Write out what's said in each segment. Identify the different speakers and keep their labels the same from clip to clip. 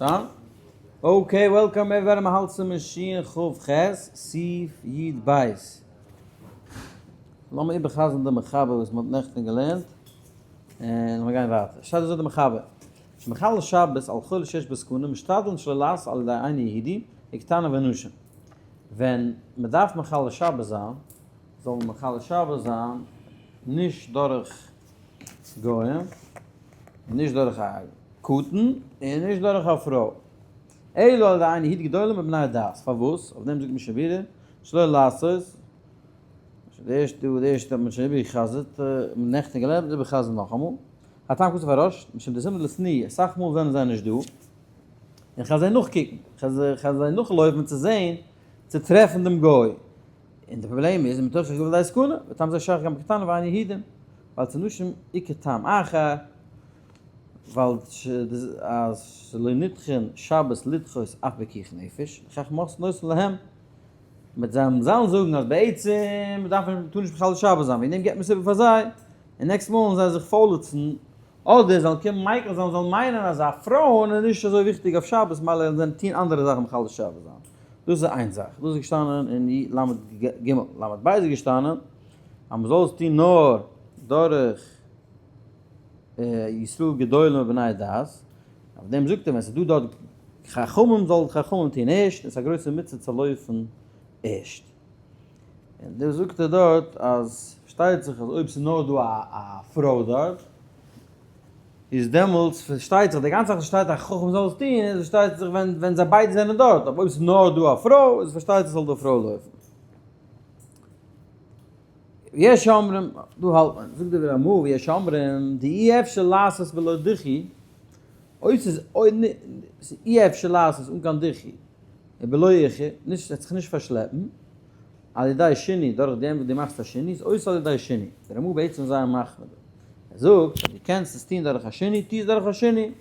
Speaker 1: Done? Okay, welcome everybody, מ'האלט צום שין כ ח, סעיף י ב. לאמיר איבערחזר'ן די מחבר וואס מ'האט נעכטן געלערנט, און לאמיר גיין ווייטער. שטייט אזוי די מחבר, שמחלל שבת על חולה שיש בו סכנה משתדלין שלא לעשות על ידי אינו יהודי וקטנה ונשים. ווען מ'דארף מחלל שבת זיין, זאל מען מחלל שבת זיין נישט דורך גוים, און נישט דורך א קטן, און נישט דורך א פרוי. אלא על ידי אינו יהודי גדולים ובני הדת. פארוואס? אויף דעם זאגט משנה ברורה, שלא לעשות, די ערשטע די ערשטע האט מען שוין איבערגע'חזר'ט, נעכטן געלערנט, איבער'חזר'ן נאכאמאל. הטעם כתוב הראש, משום דזימנין לשנוא, אסאך מאל זענען זיי נישט דא, און כ'גיי זיי נאכקוקן, כ'גיי זיי נאכלויפן צו זען, צו טרעפן דעם גוי. און די פראבלעם איז מתוך גבול די סכנה, וטעם זה שייך גם בקטנה ואין יהודים, ווייל צו נשים עיקר טעם אחר, ווייל אז שלא נדחין שבת לדחות אף פיקוח נפש, לכך מות נותן להם, מיט זיי זאלן זאגן אז בעצם דארף מען טאר נישט מחלל שבת זיין, וועגן דעם געבט מען עס איבער פאר זיי, און next מאל וועלן זיי זיך פוילעצן, אדער זאלן קומען מייקל זיין זאלן מיינען אז א פרויען איז נישט אזוי וויכטיג אויף שבת מילא וועלן זיי טון אנדערע זאכן מחלל שבת זיין. דאס איז איין זאך, דאס איז געשטאנען אין י ל ג, ל ב איז געשטאנען אז מען זאל עס טון נאר דורך ישראל גדולים ובני דת, אויף דעם זאגט ער ווען ס'איז דא דארט חכמים זאלן חכמים טון ערשט, און ס'איז א גרויסע מצוה צו לויפן ערשט. און דא זאגט ער דארט אז פארשטייט זיך אז אויב ס'איז נאר דא א פרוי דארט, איז דעמאלטס פארשטייט זיך די גאנצע זאך וואס שטייט א חכם זאל עס טון איז פארשטייט זיך ווען ווען זיי ביידע זענען דארט, אבער אויב ס'איז נאר דא א פרוי איז פארשטייט זיך זאל די פרוי לויפן. יש אומרים, דא האלט מען, זאגט דער רמ א, ויש אומרים, דאי אפשר לעשות בלא דיחוי, אויב ס'איז אי אפשר לעשות אן קיין דיחוי, ובלא איחור, נישט, ס'וועט זיך נישט פארשלעפן, על ידי שינוי, דורך דעם וואס דו מאכסט א שינוי, איז עושה על ידי שינוי. דער רמ א בעצם זייער מחמיר דא. ער זאגט אז דו קענסט עס טון דורך א שינוי, טו עס דורך א שינוי.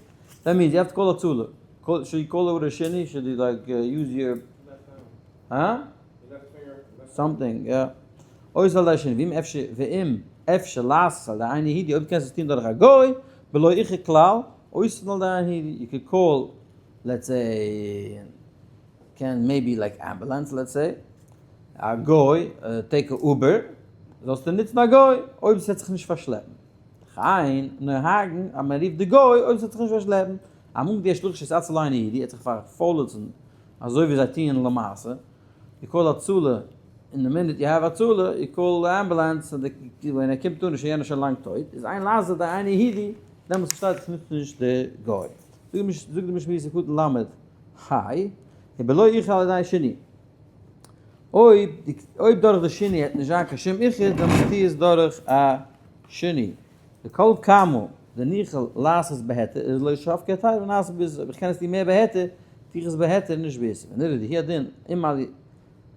Speaker 1: That means you have to call הצלה. Should you call over a שינוי? Should you like use your הא? Something, יא. עושה על ידי שינוי. ואם אפשר, ואם אפשר לעשות על ידי אינו יהודי, אויב דו קענסט עס טון דורך א גוי, בלא איחור כלל, עושה על ידי אינו יהודי. You could call, let's say, קען maybe like ambulance let's say, א גוי take א Uber, זאלסטו נוצן א גוי אויב עס וועט זיך נישט פארשלעפן. וכן נוהגין אז מען רופט די גוי אויב עס וועט זיך נישט פארשלעפן. אמאל די שלוחי שס אצל איין איד האט זיך פארפוילעצן אזוי ווי זיי טוען למעשה, you call הצלה אין די מינוט you have הצלה, you call די ambulance און די ווען ער קומט אן איז שוין יענער שוין לאנג טויט, איז אין לעזור די איין יהודי, דעמאלטס פארשטייט זיך נוצט נישט די גוי. זאגט די משמעות אין קטן ל' היי, ובלא איחור על ידי שינוי. אויב אויב דורך די שינוי העט נישט זיין קיין שום איחור, דעמאלטס טוה עס דורך א שינוי. דכל כמה דניחא לעשות בהיתר איז לא שבקי היתר ונעשה באיסור, אויב איך קען עס טון מער בהיתר, טו איך עס בהיתר און נישט באיסור. ונראה דהוא הדין אם על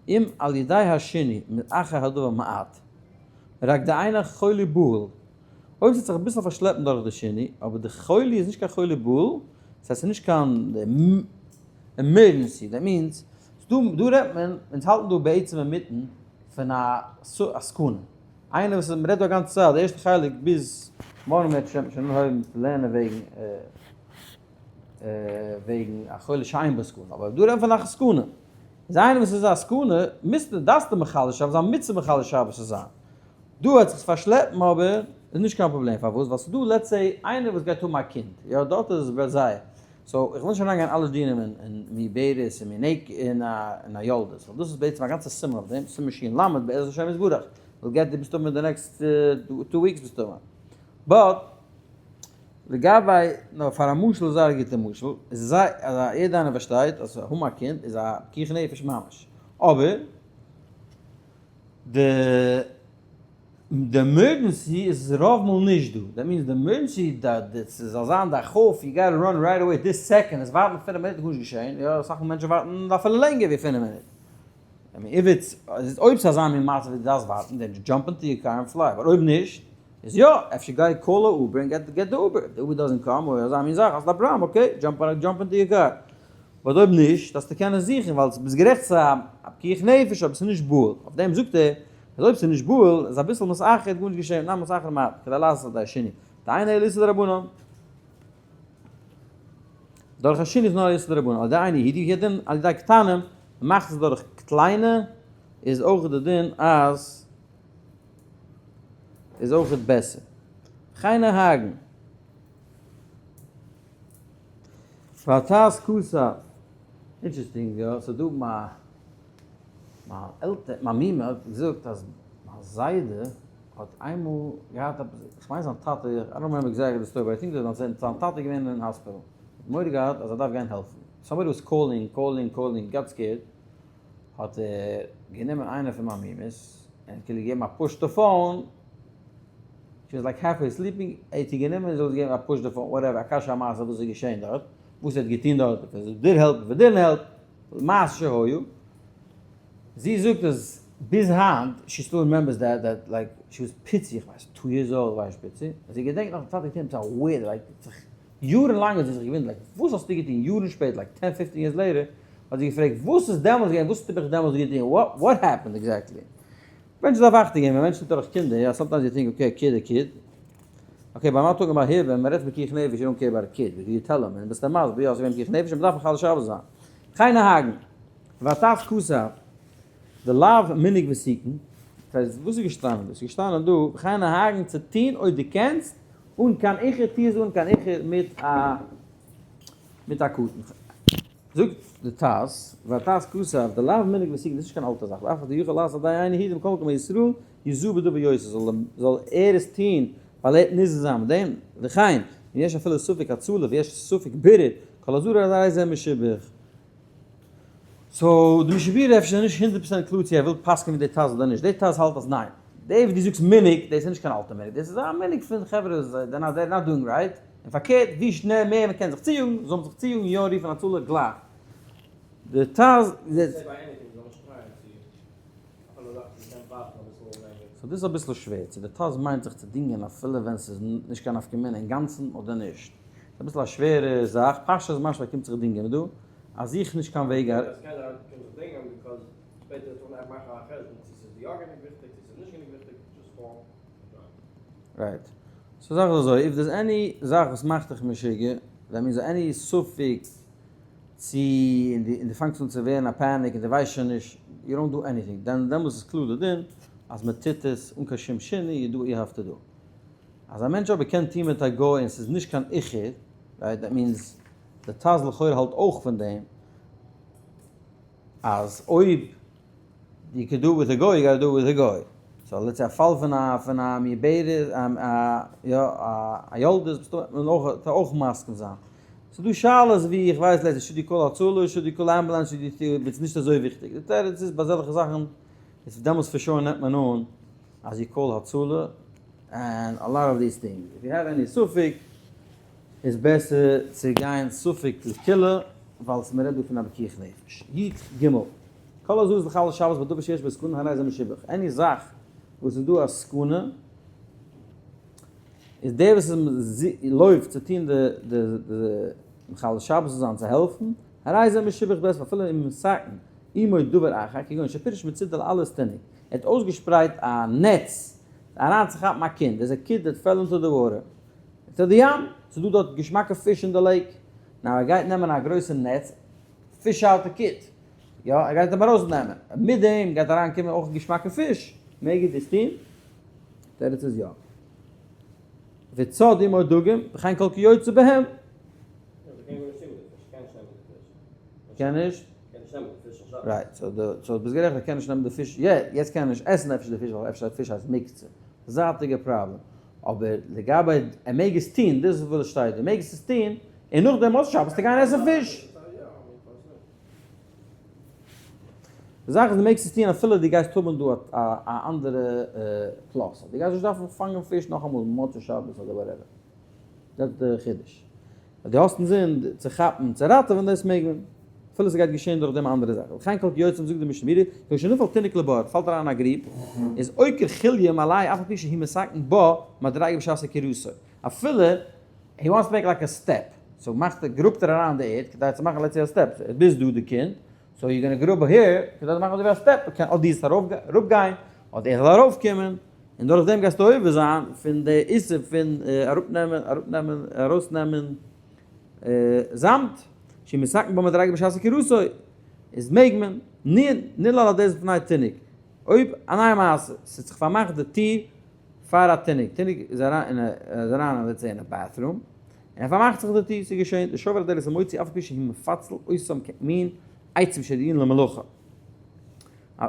Speaker 1: אם על ידי השינוי מתאחר הדבר מעט, רק דאינו חולי בהול. אויב ס'וועט זיך אביסל פארשלעפן דורך די שינוי, אבער די חולי איז נישט קיין חולי בהול, ס'הייסט ס'איז נישט קיין emergency, that means, דא דא רעדט מען, אונז האלטן דא בעצם אינמיטן פון א סכנה, איינער וואס איז, מ'רעדט דא א גאנצע צייט, די ערשטע חלק ביז מארגן וועט שוין אנהויבן צו לערנען וועגן וועגן א חולה שאין בו סכנה, אבער דא רעדט מען פון א סכנה, איז איינער וואס איז א סכנה, מוזטו, דארפסטו מחלל שבת זיין, מצוה מחלל שבת צו זיין. דא וועט זיך עס פארשלעפן אבער איז נישט קיין פראבלעם פארוואס ווייל ס'דא let's say איינער וואס גייט האבן א קינד יא דארט איז עס ביי זיי so איך וויל נישט אריינגיין אלע דינים אין מעוברת און מינק און א יולדת ווייל דאס איז בעצם א גאנצע סימן אויף דעם סימן שין למד בעזרת השם יתברך we'll get די מסתמא אין די next two weeks מסתמא but לגבי נאר פאר א משל איז זייער א גוטע משל איז זייער אז יעדער איינער פארשטייט אז האבן א קינד איז א פיקוח נפש ממש אבער די די emergency איז רוב מאל נישט דא, that means די emergency די די ס'זאל זיין די דחוף you gotta run right away this second, עס ווארטן פינף מינוט איז גארנישט געשען, יא אסאך מאל מענטשן ווארטן אפילו לענגער ווי פינף מינוט, I mean if it's אויב ס'איז אזא מין מצב ווי דו דארפסט ווארטן then jump into your car and fly, אבער אויב נישט איז יא אפשר גיי call א Uber און get get די Uber, if די Uber doesn't come אדער אזא מין זאך האסט א פראבלעם okay jump jump into your car. But אויב נישט דארפסטו קענען זוכן ווייל ביסט גערעכט ס'איז א פיקוח נפש אבער ס'איז נישט בהול, אויף דעם זאגט ער אז אויב ס'איז נישט בהול איז אביסל מתאחר גארנישט געשען נאר מתאחר מעט כדי לעשות על ידי שינוי דאינו אלא איסור דרבנן. דורך א שינוי איז נאר א איסור דרבנן, על ידי אינו יהודי הוא הדין על ידי קטנים, מ'מאכט עס דורך קליינע איז אויך די דין אז איז אויך בעסער. וכן נוהגין. והטז כתב. Interesting יא, ס'דא מיין מיין עלטער מיין מומע האט געזאגט אז מיין זיידע האט איינמאל געהאט עפעס, איך מיין זיין טאטע, I don't remember exactly the story, but I think זיין טאטע איז געווען אין האספיטאל, האט מורא געהאט אז ער דארף גיין העלפן, somebody was calling calling calling, got scared, האט ער גענומען איינע פון מיין מומעס און כאילו געגעבן א push די phone, she was like halfway sleeping, ער האט איר גענומען און זי האט געגעבן א push די phone, whatever, א קשיא א מעשה וואס איז געשען דארט, וואס ער האט געטון דארט, if ער did help, if ער didn't help, מעשה שהיה. זי זאגט אז ביז היינט she still remembers that that like she was פיצי איך ווייס two years old ווייס פיצי זי געדענקט נאך די טאטע געטון עפעס א weird like זיך יארן לאנג האט זי זיך געוואונדערט like וואס האסטו געטון יארן שפעטער like ten fifteen years later האט זי געפרעגט וואס איז דעמאלטס געווען וואס האב איך דעמאלטס געטון what happened exactly מענטש דארף אכטונג געבן ווען מענטש טוט דורך קינדער יא sometimes you think okay kid a kid okay ביים אטאג און ביי היב ווען מ'רעדט פיקוח נפש you don't care about a kid because you tell him און ביסט אים מסביר יא ס'איז געווען פיקוח נפש און מ'דארף מחלל שבת זיין וכן נוהגין. והטז כתב, דלאו מנהג ותיקין, דאס הייסט וואס איז געשטאנען דא? ס'איז געשטאנען דא וכן נוהגין צו טון אויב דו קענסט, אן קיין איחור, טו עס אן קיין איחור מיט א מיט א קטן. זאגט די טז, והטז כתב, דלאו מנהג ותיקין, דאס איז נישט קיין אלטע זאך, ואף על דיכול לעשות על ידי איין יהודי מכל מקום ישראל, יזהר בדבר יותר, זאל זאל ער עס טון ווייל ער וועט נזהר זיין מיט דעם, וכן, אם יש אפילו ספק הצלה ויש ספק בירור, כל אזהרה הרי זה משובח. So די משנה ברורה אפשר איז נישט 100% קלאר צו ער וויל פסק'ענען ווי די טז אדער נישט, די טז האלט אז ניין, די וואס דו זאגסט מנהג, דאס איז נישט קיין אלטע מנהג, דאס איז א מנהג פון חברה וואס זיי they're not doing right, און פארקערט ווי שנעל מער מען קען זיך צויאגן, זאל מען זיך צויאגן יא רופן הצלה גלייך. די טז. So דאס איז אביסל שווער, צו די טז מיינט זיך צו דינגען אפילו ווען ס'איז נישט קיין נפקא מינה אינגאנצן אדער נישט. ס'איז אביסל א שווערע זאך, פשטות משמע קומט זיך דינגען דא, אז זוך נישט קיין וועג אר. Right. So זאך איז אזוי, if there's any זאך וואס מאכט דיך משוגע, that means any ספק צו און דו פאנגסט אן צו ווערן א panic און דו ווייסט שוין נישט, you don't do anything, דען דעמאלס איז קלאר די דין אז מען טוט עס אן קיין שום שינוי, you do what you have to do. אז א מענטש אבער קען טון מיט א גוי און ס'איז נישט קיין איחור, right, that means די טז לכאורה האלט אויך פון דעם אז אויב you can do with a goy, you gotta do with a goy. So let's say א פאל פון א פון א מעוברת, א יא א יולדת, ביסטו מען אויך אויך מסכים זיין. ס'איז דא שאלות ווי איך ווייס let's say should you call הצלה, should you call ambulance, should you ווען ס'איז נישט אזוי וויכטיג. די תירוץ איז ביי אזעלכע זאכן איז דעמאלטס for sure נעמט מען אן אז you call הצלה and a lot of these things. If you have any ספק איז בעסער צו גיין ספק לקולא ווייל מ'רעדט דא פון א פיקוח נפש. י ג. כל הזז לחלל שבת בדבר שיש בו סכנה הרי זה משובח. Any זאך וואס איז דא א סכנה איז דער וואס איז לויפט צו טון די די מחלל שבת צו זיין צו העלפן, הרי זה משובח בעסער אפילו אם מסכן עמו דבר אחר כגון שפירש מצידה לעלות תינוק. ער האט אויסגעשפרייט א נעץ אריינצוכאפן א קינד, there's a kid that fell into the water, into the ים, ס'איז דא דארט געשמאקע פיש אין די lake, now ער גייט נעמען א גרויסע נעץ, fish out די kid, יא ער גייט אים ארויס נעמען, מיט דעם גייט אריין קומען אויך געשמאקע פיש, מעג ער דאס טון? תירוץ איז יא. וצד עמו דגים, וכן כל כיוצא בהם. קען נישט? Right, so די, so ביסט גערעכט ער קען נישט נעמען די פיש, יעצט קען ער נישט עסן אפשר די פיש ווייל אפשר פיש הייסט מוקצה, זייטיגע פראבלעם, אבער לגבי ער מעג עס טוהן, דאס איז וואס עס שטייט דא, מעג עס עס טוהן, און נאכדעם מוצאי שבת צו גיין עסן פיש. די זאך איז דו מעגסט עס טוהן אפילו דו גייסט האבן דא א אנדערע plus, דו גייסט נישט דארפן פאנגען פיש נאכאמאל מוצאי שבת אדער whatever, דאס איז די חידוש. אז דו האסט אינזין צו כאפן צו ראטעווען דאס מעג מען, אפילו ס'גייט געשען דורך דעם אנדערע זאך. וכן כל כיוצא זאגט די משנה ברורה, כשנפל תינוק לבור, פאלט אריין אין א גריב, איז עוקר חוליא מעליה אף על פי שהוא מסכן בה מדריגה בשעת עקירתו, אפילו he wants to make like a step, so מאכט ער גראבט ער אריין די ערד כדי צו מאכן let's say א step, ביז דא די קינד, so you gonna גראב here, כדי צו מאכן אזויווי א step, קען אדער דו אראפ גיין, אדער ער זאל ארויף קומען, און דורך דעם גייסטו עובר זיין פון די איסור פון אראפ נעמען, אראפ נעמען, ארויס נעמען זאמד. שמתקן בה מדריגה בשעת עקירתו, איז מעג מען, ננעל הדלת בפני תינוק, אויב א נייע מעשה, ס'האט זיך פארמאכט די טיר פאר א תינוק, תינוק איז אריין איז אריין אין let's say אין א bathroom, און ער פארמאכט זיך די טיר, ס'איז געשען, די שובר הדלת ומוציא אף על פי שהוא מפצל אותם כמין עצים שראויין למלאכה.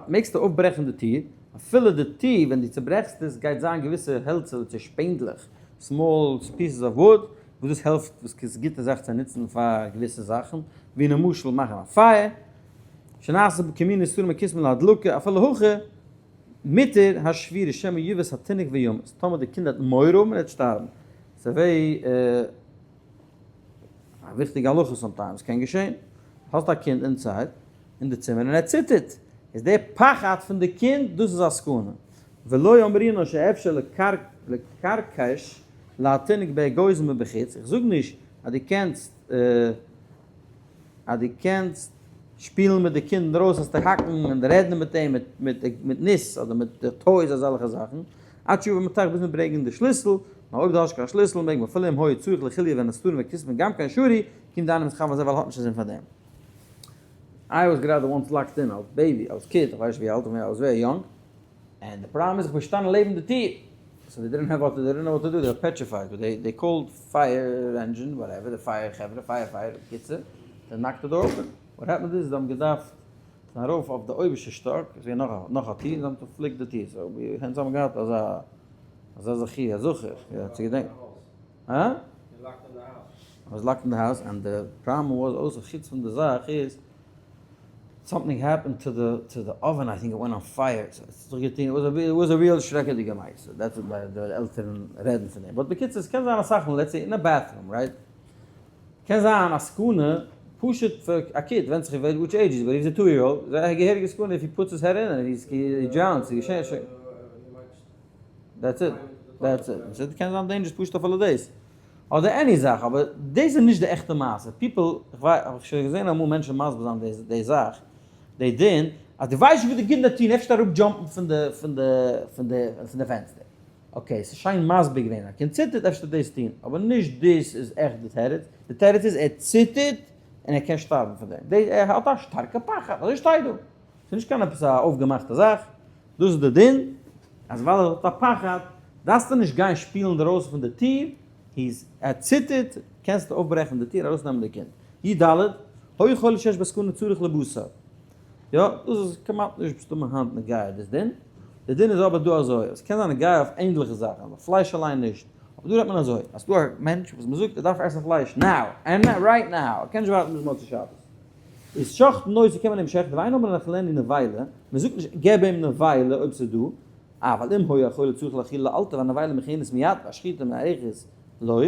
Speaker 1: מעגסטו אויפברעכן די טיר, אפילו די טיר ווען דו צוברעכסט עס גייט זיין געוויסע העלצער צו שפענדלעך, small pieces of wood, וואס דאס העלפט וואס איז גוטע זאך צו נוצן פאר געוויסע זאכן, ווי למשל מאכן א פייער, שנעשה כמין נסתרים וכסמין להדלקה, אפילו הכי מותר השבירה שמא יבעס התינוק וימות, טאמער די קינד וועט מורא האבן ער וועט שטארבן, ס'איז וועי א וויכטיגע הלכה sometimes, קען געשען, האסט א קינד inside אין די צימער און ער ציטערט, איז די פחד פון די קינד דאס איז א סכנה, ולא אמרינן שאפשר לקרקש להתינוק באגוזים מבחוץ, איך זאג נישט אז דו קענסט אז דו קענסט שפילן מיט די קינד אינדרויסן זאלסטו האקן און רעדן מיט אים מיט מיט ניס אדער מיט די toys אזעלכע זאכן, עד שיבא מפתח ביז מיר ברענגען די שליסל, נאר אויב דו האסט קיין שליסל מעג מען אפילו אם היה צריך לחוליא ונסתרים וכסמין גם כן שרי, קומט דיינער מיט חבר אזוי ווייל האט נישט א זין פאר דעם. I was גראדע once locked in אלס baby, אלס kid, איך ווייס נישט ווי אלט איך בין, I was very young, and די פראבלעם איז איך בין געשטאנען לעבן די טיר, so they didn't have what they didn't know what to do, they were petrified, but they they called fire engine whatever, די פייער חברה, פייער פייער, בקיצור, they knocked the door open, what happened איז זיי האבן געדארפט זיין ארויף אויף די אויבערשטע שטאק, עס איז געווען נאך א נאך א טיר, זיי האבן צופליקט די טיר, so מיר האבן געהאט אזא אזא זכי' א זכר, יא צו געדענקען. הא? I was locked in the house and the problem was אויסער חוץ פון די זאך איז something happened to the to the oven I think it went on fire ס'האט זיך געטון it was a real שרעקעדיגע מעשה that's what די עלטערן רעדן פון דעם but בקיצור ס'קען זיין אסאך מאל let's say אין א bathroom right קען זיין א סכנה פשוט פאר א kid ווענדט זיך which age he's but he's a 2 year old איז א געהעריגע סכנה if he puts his head in and he drowns ס'איז געשען שוין. That's it. That's it. ס'קען זיין dangerous פשוט אפילו דאס. אדער any זאך, אבער דאס איז נישט די עכטע מעשה. People, איך ווייס, האב איך שוין געזען אמאל מענטשן מסביר זיין די די זאך, די דין, אז דו ווייסט נישט וואס די קינדער טוהן, אפשר אראפ jump ן פון די פון די פון די פון די פענסטער. Okay, ס'איז שיין מסביר געווען, א קינד ציטערט אפשר דאס טוהן, אבער נישט דאס איז עכט די תירוץ. די תירוץ איז ער ציטערט און ער קען שטארבן פון דעם. ער האט א שטארקע פחד, אזוי שטייט דא. ס'איז נישט קיין עפעס א אויפגעמאכטע זאך. דאס איז די דין, אז ווייל ער האט א פחד, דארפסטו נישט גיין שפילן אינדרויסן פון די טיר, he's, ער ציטערט, קענסטו אויפברעכן די טיר ארויסנעמען די קינד. י ד, היה חולה שיש בסכנה צריך לבשר. יא, דאס איז כמעט נישט מסתמא היינט נוגע דאס דין. די דין איז אבער דא אזוי, עס קען זיין נוגע אויף ענדליכע זאכן, אבער פלייש אליין נישט. אבער דא רעדט מען אזוי, אז ס'דא א מענטש וואס מ'זאגט ער דארף עסן פלייש now, and right now, ער קען נישט ווארטן ביז מוצאי שבת. איז שחט'ן נושא קען מען אים שעכטן ואין אומרין האכילנו נבילה, מען זאגט נישט געב אים נבילה אויב ס'איז דא, אבל אם היה החולה צריך לאכילה לאלתר והנבילה מוכנת מיד והשחיטה מאחרת לו,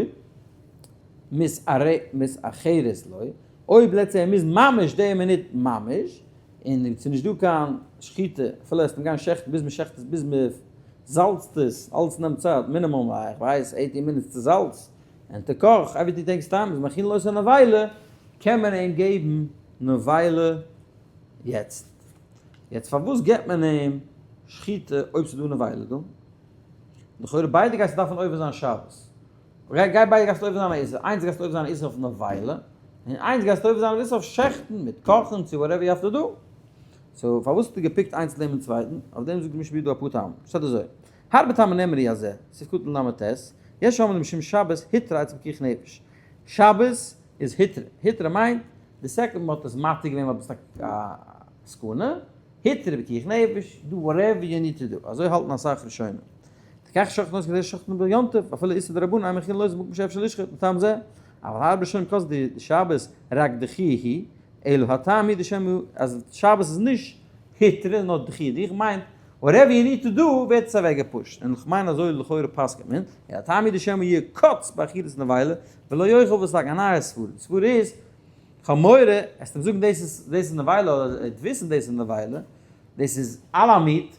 Speaker 1: מתאחרת לו, אויב let's say ער מוז ממש די מינוט ממש, און ס'איז נישט דא קיין שחיטה, אפילו עסט אים גיין שעכטן ביז מען שעכט עס ביז מען זאלצט עס, אלץ נעמט צייט, מינימום איך ווייס eighty minutes צו זאלץ, און תקח, everything takes time, איז מאכילין אותו נבילה, קען מען אים געבן נבילה יעצט. יעצט פארוואס געבט מען אים שחיטה אויב ס'איז דא נבילה דא? לכאורה ביידע גייסטו דארפן עובר זיין שבת. גיי ביידע גייסטו עובר זיין א איסור, איינס גייסטו עובר זיין א איסור אויף נבילה, און איינס גייסטו עובר זיין א איסור אויף שעכטן מיט קאכן צו whatever you have to do. So פארוואס האסטו געפיקט איינס לעבן צווייטן? אויף דעם זאגט די משנה ברורה דא אפאר טעמים. שטייט אזוי. הרבה טעמים נאמרו על זה, סעיף קטן ל ט, יש אומרים משום שבת הותרה אצל פיקוח נפש. שבת איז הותרה. הותרה מיינט, די second מ'האט עס מתיר געווען ווייל ביסט א סכנה, הותרה פיקוח נפש, do whatever you need to do. אזוי האלטן אסאך ראשונים. לכך שוחטין אותו כדי שוחטין ביום טוב, אפילו איסור דרבנן אין מאכילין אותו במקום שאפשר לשחוט, מטעם זה. אבל הרבה ראשונים כתבו דשבת רק דחויה היא, אלא הטעם הוא דשמא אז שבת איז נישט הותרה נאר דחויה, דחויה מיינט whatever you need to do ווערט עס אוועק געפושט, און כ'מיין אזוי לכאורה פסק'עט מען, אלא הטעם הוא דשמא יהיה קץ באכילת נבילה ולא יאכל וסק, א נייע סברה, די סברה איז, כ'האב מורא, עסט אים זאגן דאס איז דאס איז נבילה אדער ער וועט וויסן דאס איז נבילה, דאס איז אלע meat,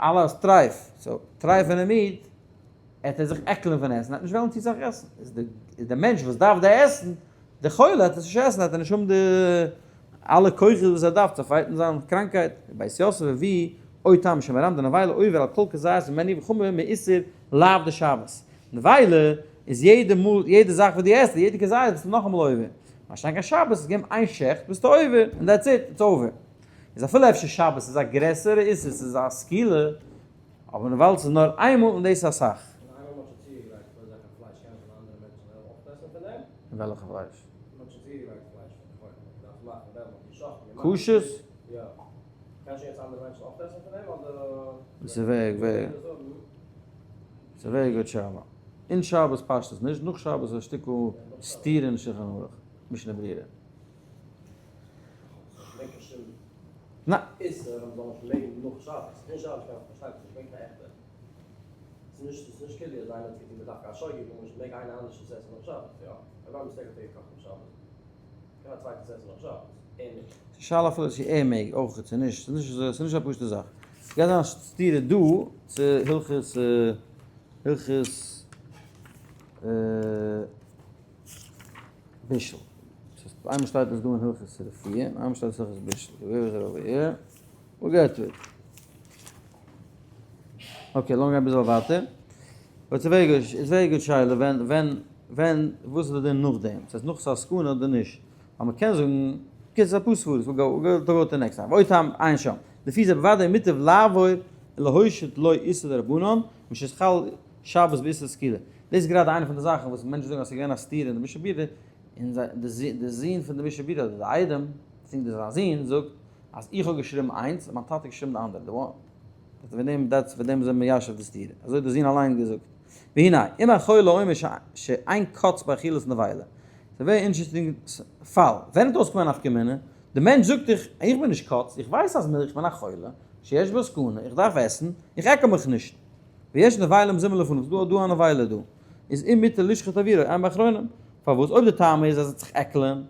Speaker 1: אלע איז טרייף, so טרייפענע meat, עט ער זיך עקלען פון עסן, ער וועט נישט וועלן צו סאך עסן, איז די מענטש וואס דארף די עסן, די חולה וועט עס נישט עסן, וועט ער נישט האבן די אלע כוחות וואס ער דארף צו fight ן זיין קראנקייט, בית יוסף הביא עוד טעם בשם הרמב ם דנבילה עובר על כל כזית ממנו וחמור מאיסור לאו דשבת, נבילה איז יעדע מאל יעדע זאך וואס דו עסט, יעדע כזית ביסטו נאכאמאל עובר, מה שאין כן שבת איז געבן איין שעכט ביסטו עובר און that's it, it's over. איז אפילו אפשר שבת איז א גרעסערע איסור, ס'איז א סקילה, אבער ווייל ס'איז נאר איינמאל און דאס איז אסאך.
Speaker 2: און איינמאל מ'האט שוין צוגעגרייט פאר אזעלכע פלייש קען שוין אנדערע מענטשן וועלן אויפעסן פון דעם?
Speaker 1: וועלכע פלייש?
Speaker 2: מ'האט שוין צוגעגרייט פלייש פון די חולה, מ'דארף מאכן ווען מ'האט געשאכטן געמאכט.
Speaker 1: כשר'ס?
Speaker 2: יא. קען שוין יעצט אנדערע מענטשן אויפעסן פון דעם אדער?
Speaker 1: ס'איז וועג וועג. ס'איז א very good שאלה. אין שבת פאסט עס נישט, נאך שבת איז א שטיקל סתירה אין שולחן ערוך, משנה ברורה. ניין. שאלה אפילו צו ער מעג אויך צו נישט, ס'איז נישט אזוי, ס'איז נישט א פשוטע זאך. ס'גייט זיין א סתירה דא צו הלכות הלכות בישול. איינמאל שטייט עס דא אין הלכות רפואה און איינמאל שטייט עס אין הלכות בישול. We'll get to it. Okay, לאמיר גיין אביסל ווייטער. But it's very good, it's very good שאלה ווען ווען ווען וואס איז די דין נאכדעם? ס'הייסט נאך ס'איז א סכנה אדער נישט? ווייל מ'קען זאגן, קיצור ס'איז אפאר סברות, we'll go we'll go to next time. ועוד טעם עיין שם. לפי זה בוודאי מוטב לעבור ולהושיט לו איסור דרבנן, משחל שבת באיסור סקילה. דאס איז גראדע איינע פון די זאכן וואס מענטשן זאגן אז ס'איז געווען א סתירה אין די משנה ברורה, און די זון פון די משנה ברורה אדער די איידעם, כ'דענק נישט זיין זון, זאגט אז איך האב געשריבן איינס און מיין טאטע האט געשריבן די אנדערע, די one. וועגן דעם that's וועגן דעם זענען מיישב די סתירה. אזוי האט די זון אליין געזאגט. והנה, אם החולה אומר שאין קץ באכילת נבילה. ס'איז א very interesting פאל. ווען האט אויסגעקומען א נפקא מינה? די מענטש זאגט איך איך בין נישט קץ, איך ווייס אז איך בין א חולה, שיש בו סכנה, איך דארף עסן, איך עקל מיך נישט. ויש נבילה מזומן לפניו, ס'איז דא דא א נבילה דא. איז אם מותר לשחוט עבורו, עיין באחרונים. פארוואס? אויב די טעם איז אז ער וועט זיך עקלען,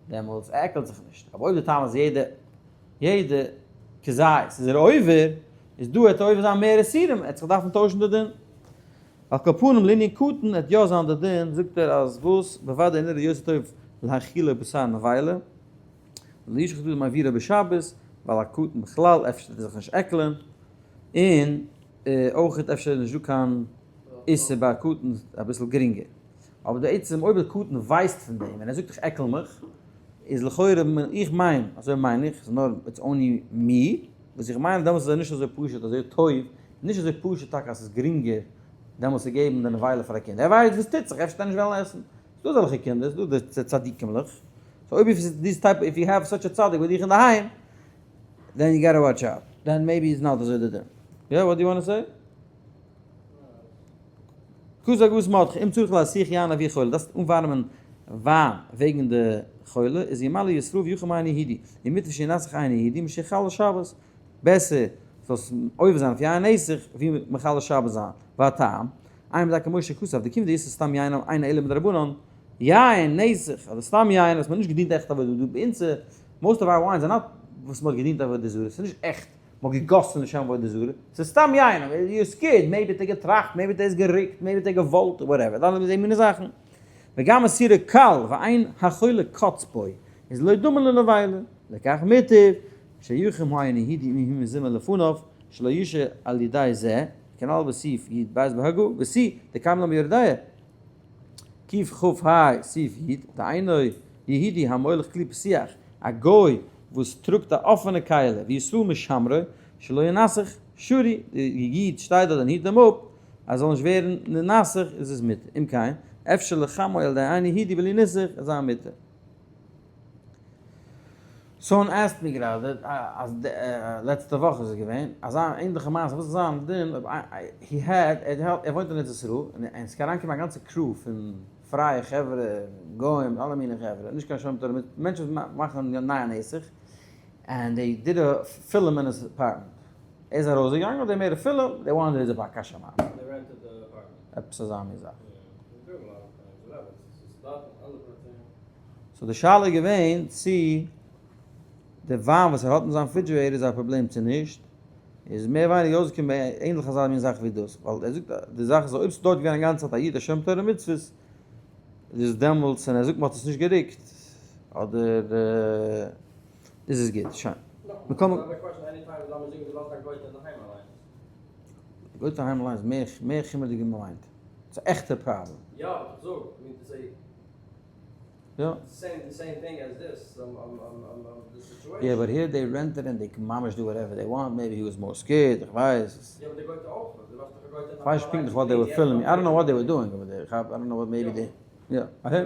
Speaker 1: דעמאלטס ער עקלט זיך נישט. אבער אויב די טעם איז יעדע יעדע כזית איז ער עובר, איז דא עט ער עובר זיין מער איסורים, ער עט זיך דארפן טוישן די דין. על כל פנים לענין קטן עט יא זיין די דין, זאגט ער אז וואס, בוודאי נראה יותר טוב להאכילו בשר נבילה, ולא ישחט אדם עבורו בשבת, ווייל א קטן בכלל אפשר וועט ער זיך נישט עקלען, און אויך אפשר איז נישט דא קיין איסור ביי א קטן אביסל גרינגער. אבער די עצם אויב די קטן ווייסט פון דעם און ער זאגט איך עקל מיך, איז לכאורה, איך מיין, אזוי מיין איך, ס'איז נאר it's only me, וואס איך מיין אז דעמאלטס איז ער נישט אזוי פשוט אזוי טוב, נישט אזוי פשוט טאקע אז ס'איז גרינגער דעמאלטס צו געבן די נבילה פאר א קינד, ער ווייסט וואס טוט זיך, אפשר וועט ער נישט וועלן עסן, ס'איז דא אזעלכע קינדער, ס'איז דא די צדיקים'לעך, so אויב איז this type, if you have such a צדיק ביי דיך אינדערהיים, then you gotta watch out, then maybe איז not אזוי די דין. יא, what do you wanna say? כוז הגות מרדכי, אם צריך להסיח יין אבי חולה, דארפסט אנווארעמען וויין וועגן די חולה, איז ימלא ישראל ויחם איין יהודי, ומוטב שינסך איין יהודי משיחלל שבת, בעסער זאלסט עובר זיין אויף יין נסך ווי מחלל שבת זיין, והטעם, עיין בדרכי משה כתב, דכיון דאיסור סתם יין אינו אלא מדרבנן, יין נסך אדער סתם יין וואס מ'האט נישט געדינט עכט עבודה זרה, ביי אונז most of our wines are not וואס מ'האט געדינט עבודה זרה, ס'איז נישט עכט מ'האט געגאסן לשם עבודה זרה, ס'איז סתם יין, you're scared, maybe האט ער געטראכט, maybe האט ער עס גערוקט, maybe האט ער געוואלט, whatever, אלע די מיני זאכן. וגם איסורא קל ואין החולה קץ בו, איז לא דומה לנבילה, לכך מוטב שיחם היין היהודי אם הוא מזומן לפניו, שלא ישהה על ידי זה, כנל בסעיף י ב בהגה, וסי דקיימא לן ביורה דעה, קכ ה סעיף י, דאינו יהודי המוליך כלי פתוח, א גוי וואס טראגט א אפענע כלי, וישראל משמרו, שלא ינסך שרי, די איד שטייט דארט און היט אים אפ אז זאל נישט ווערן ננסך איז עס מותר, אם כן, אפשר לחמו על ידי אינו יהודי בלי ניסוך איז זיין מותר. Someone asked me גראדע אז לעצטע וואך איז עס געווען אזא ענדליכע מעשה וואס איז זיין דין אויב he had ער וואוינט אין ארץ ישראל און עס קען אריינקומען א גאנצע crew פון פרייע חברה גוים אלע מיני חברה נישט קיין שומרי תורה מענטשן וואס מאכן נייע נסך and they did a film אין his apartment ער איז ארויסגעגאנגען they made a film they wanted his בקשה מאכן עפעס אזא מין זאך. So די שאלה איז געווען צי די וויין וואס ער האט אין זיין refrigerator איז א פראבלעם צו נישט, איז מער ווייניגער אויסגעקומען ענדליך אזא מין זאך ווי דאס, ווייל ער זאגט די זאך איז אויב ס'איז דארט געווען א גאנצע צייט א איד א שומר תורה ומצוות איז דעמאלטס און ער זאגט מ'האט עס נישט גערוקט אדער איז עס גוט, שוין. גויטע אינדערהיים אליינס איז מער חומר'דיג ווי מ'מיינט, ס'איז א עכטע פראבלעם. יא. יא but here they rented and they can ממש do whatever they want, maybe he was more scared, איך ווייס. כ'ווייס נישט פונקטליך what they were filming, I don't know what they were doing over there, I don't know what maybe they, יא, אהער.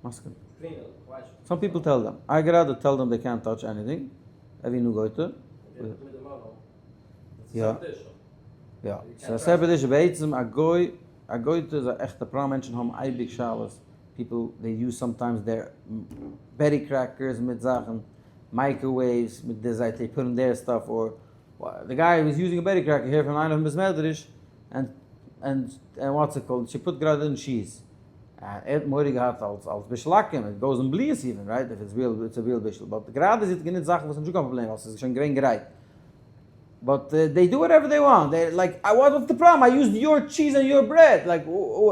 Speaker 1: מסכים. Some people tell them, I גראדע tell them they קענט טאטש עניטינג, every new גויטע. יא. יא. ס'איז א separate issue. בעצם א גוי, א גויטע איז א עכטע פראבלעם, מענטשן האבן אייביג שאלות, people they use sometimes their Betty crackers מיט זאכן, microwaves מיט די זייט they put in their stuff or the guy was using a Betty cracker here פון איינער פון בית מדרש and and what's it called she put גראדע אין cheese. ער האט מורא געהאט אלס אלס בישול עכו"ם, it goes אין בליעות even right if it's real it's a real בישול, but גראדע זי האט גענוצט זאכן וואס איז נישט קיין פראבלעם ווייל ס'איז שוין געווען גרייט, but they do whatever they want, they like what what's the problem I used your cheese and your bread like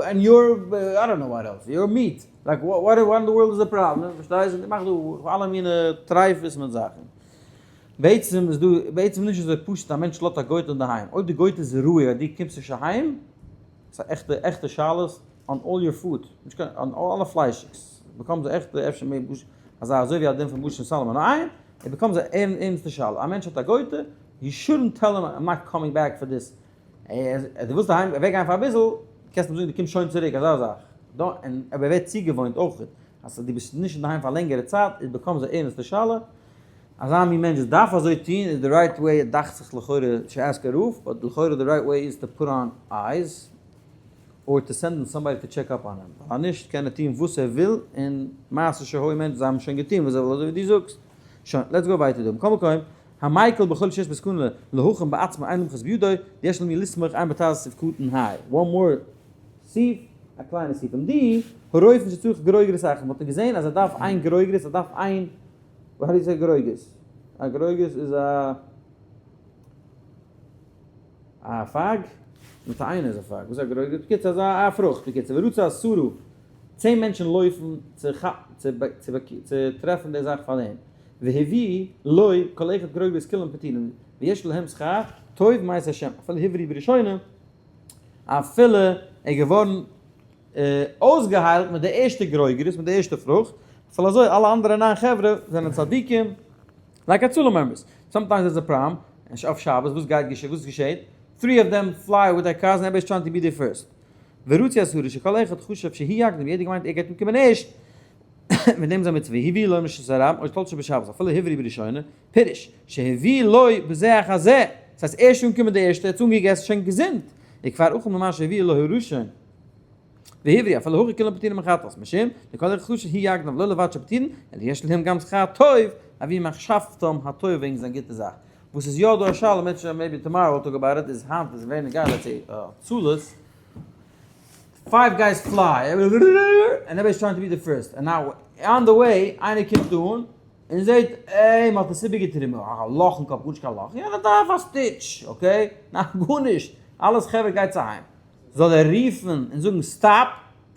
Speaker 1: and your I don't know what else your meat like what אין the world איז די פראבלעם פארשטייסט זיי מאכן דא אלע מיני טרייפות מיט זאכן. בעצם איז דא בעצם נישט אזוי פשוט א מענטש לאזט א גויטע אינדערהיים אויב די גויטע איז רואיג אז דו קומסט נישט אהיים ס'איז א עכטע עכטע שאלות on all your food, נישט קיין on אלע פליישיגס, becomes א עכטע אפשר מער בוש אזא אזוי ווי א דין פון בוש און סאלאמאן איין, it becomes א ערנסטע שאלה, א מענטש האט א גויטע, you shouldn't tell him I'm not coming back for this, דו ווילסט אהיים אוועק גיין פאר אביסל, קענסט אים זאגן דו קומסט שוין צוריק אזא זאך, און אויב ער ווערט צוגעוואוינט אויך אז דו ביסט נישט אינדערהיים פאר א לענגערע צייט, it becomes א ערנסטע שאלה, אזא מין מענטש וואס דארף אזוי טון איז די right way דאכט זיך לכאורה to ask א רב, but לכאורה די right way איז to put on eyes. Or to send somebody to check up on אים, ווייל אז נישט קען ער טון וואס ער וויל און מעשה שהי' מענטש זיי האבן שוין געטון וואס זיי ווילן אזוי ווי דו זאגסט. שוין, let's go ווייטער דא. מכל מקום, המיקל בכל שיש בסכנה להכין בעצמו אין למחות בידו, ויש למי לסמוך עיין בט"ז סעיף קטן ה'. One more סעיף, א קליינע סעיף. און די, הרופא שצריך גרוגרת אחת, מ'האט געזען אז ער דארף איין גרוגרת, ער דארף איין, how do you say גרוגרת? א גרוגרת איז א. א פייג? מיט א איינער איז א פייג, וואס איז א גרוגרת? בקיצור אזא א פרוכט, בקיצור ורצו עשרה, 10 מענטשן לויפן צו צו טרעפן די זאך פאר דעם, והביאו לו כל אחד גרוגרת כולם פטורים, ויש להם שכר טוב מאת השם, אפילו הבריא בראשונה, אפילו ער איז געווארן אויסגעהיילט מיט די ערשטע גרוגרת, מיט די ערשטע פרוכט, אפילו אזוי אלע אנדערע ניין חברה זענען צדיקים. Like הצלה members, sometimes איז א פראבלעם, אויף שבת וואס גייט געשען, וואס געשעט? Three of them fly with their cars and everybody is trying to be the first. ורצו עשרה שכל אחד חשב שהוא יקדים, יעדער געמיינט ער גייט אנקומען ערשט, מיט דעם זיין מצוה, והביאו לו לרשות הרבים, או תלשו בשבת, אפילו הבריא בראשונה, פירוש, שהביאו לו בזה אחר זה, דאס הייסט ערשט אנקומען די ערשטע, ער האט אנגעגעסן שוין געזונט, וכבר אכל ממה שהביאו לו הראשון. והבריא אפילו הכי כולם פטורים מחטאת, משום דכל אחד חשב שהוא יקדים ולא לבד שפטורים, אלא יש להם גם שכר טוב, עבור מחשבתם הטוב וועגן זיין גוטע זאך. וואס איז יא דא א שאלה, מענטשן maybe tomorrow we'll talk about it, איז היינט איז ווען גייט let's say הצלות, five guys fly, and everybody is trying to be the first, and now on the way איינער קומט אן און זעט איי מען האט עס איבערגעטריבן, א לאך אין קאפ, גארנישט קיין לאך, יענער דארף א stitch, okay, ניין גארנישט, אלעס חברה גייטס אהיים. זאל ער רופן און זאגן stop,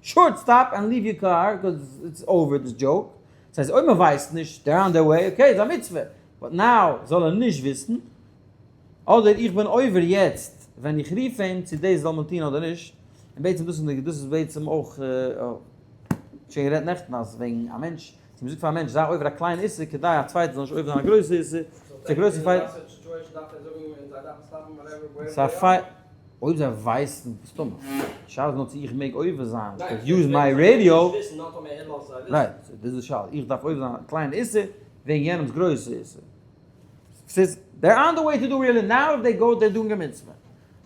Speaker 1: short stop and leave your car because it's over this joke, דאס הייסט אויב מען ווייסט נישט they're on their way okay איז א מצוה, but now זאל ער נישט וויסן, אדער איך בין עובר יעצט ווען איך רוף אים צו דאס זאל מען טון אדער נישט, און בעצם דאס איז דאס איז בעצם אויך שוין גערעדט נעכטן אז וועגן א מענטש צו מ'זאגט פאר א מענטש זיי עובר א קליין איסור כדי א צווייטער זאל נישט עובר זיין א גרויסע איסור, ס'איז א גרויסע fight. ס'איז א fight. אויב זיי ווייסן, מסתמא. שאלה איז נאר צו איך מעג עובר זיין, use my radio. Right, דאס איז די שאלה. איך דארף עובר זיין א קליין איסור וועגן יענעמ'ס גרויסע איסור. ס'איז, they're on the way to do really, now if they go they're doing a מצוה.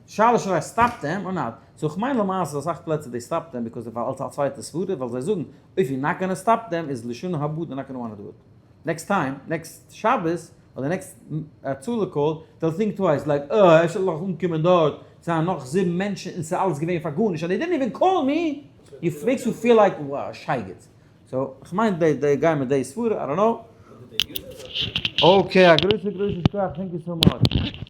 Speaker 1: שאלה should I stop them or not? So כ'מיין למעשה אסאך פלעצער they stop them because ווייל אלס א צווייטע סברה ווייל זיי זאגן if you not gonna stop them איז לשנה הבאה they're not gonna wanna do it next time next שבת אדער next הצלה call they'll think twice like אה אפשר זאל איך אנקומען דארט זיין נאך זיבן מענטשן און ס'איז אלעס געווען פאר גארנישט and they didn't even call me it makes you feel like wow שייגעץ so כ'מיין די גייען מיט די סברה I don't know. Okay א גרויסע גרויסע שכח thank you so much.